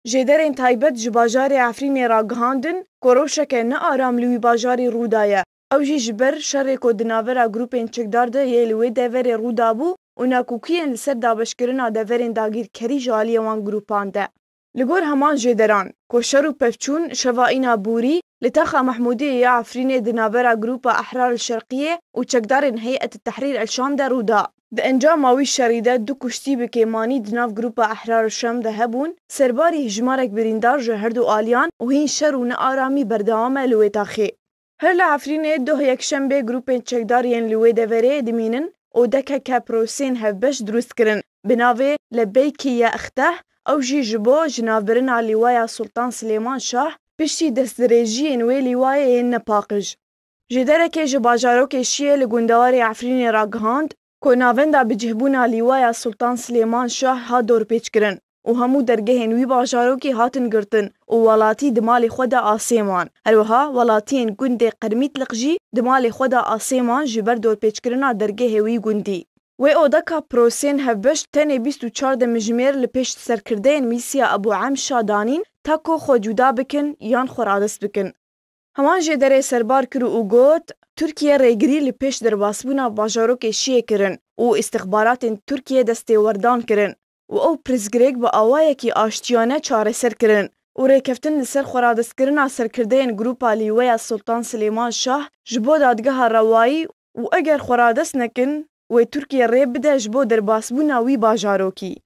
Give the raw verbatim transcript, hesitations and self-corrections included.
Jêderên taybet ji bajarê Efrînê ragihandin ku rewşeke nearam li wî bajarî rû daye. Ew jî ji ber şerê ku di navbera grûpên çekdar de yê li wê deverê rû dabû û nakokiyên li ser dabeşkirina deverên dagîrkerî ji aliyê wan grûpan de. Li gor heman jêderan, ku şer û pevçûn şeva îna borî li taxa Mehmûdiyê ya Efrînê di navbera Grûpa Ehrar el Şerqiyê û çekdarên Heyet Tehrîr el Şam de rû da. Di encama wî şerî de du kuştî bi kêmanî di nav Grûpa Ehrar el Şam de hebûn, serbarî hejmarek birîndar ji her du aliyan û hîn şer û nearamî berdewam e li wê taxê. Her li Efrînê doh yekşembê grûpên çekdar yên li wê deverê dimînin û D K K prosên hevbeş dirust kirin bi navê Lebeykî ya Exteh, ew jî ji bo ji navbirina lîwaya Sultan Silêman Şah piştî destdirêjiyên wê lîwayê yên nepaqij. Jêderekê ji bajarokê Şiyê li gundewarê Efrînê ragihand ku navenda bicihbûna lîwaya Sultan Silêman Şah hat dorpêçkirin û hemû dergehên wî bajarokî hatin girtin û welatî di malê xwe de asê man. Her wiha welatiyên gundê Qermîtliq jî di malê xwe de asê man ji ber dorpêçkirina dergehê wî gundî. Wê odeka prosên hevbeş tenê bîst û çar demjimêr li pêş serkirdeyên Mîsya Ebû Em Şa danîn ta ku xwe cuda bikin yan xwe radest bikin. Heman jêderê serbar kir û got, Tirkiye rêgirî li pêş derbasbûna bajarokê Şiyê kirin û îstixbaratên Tirkiye destêwerdan kirin û ew pirsgirêk bi awayekî aştiyane çareser kirin û rêkeftin li ser xweradestkirina serkirdeyên Grûpa Lîweya Sultan Silêman Şah ji bo dadgeha rewayî û eger xweradest nekin, wê Tirkiye rê bide ji bo derbasbûna wî bajarokî.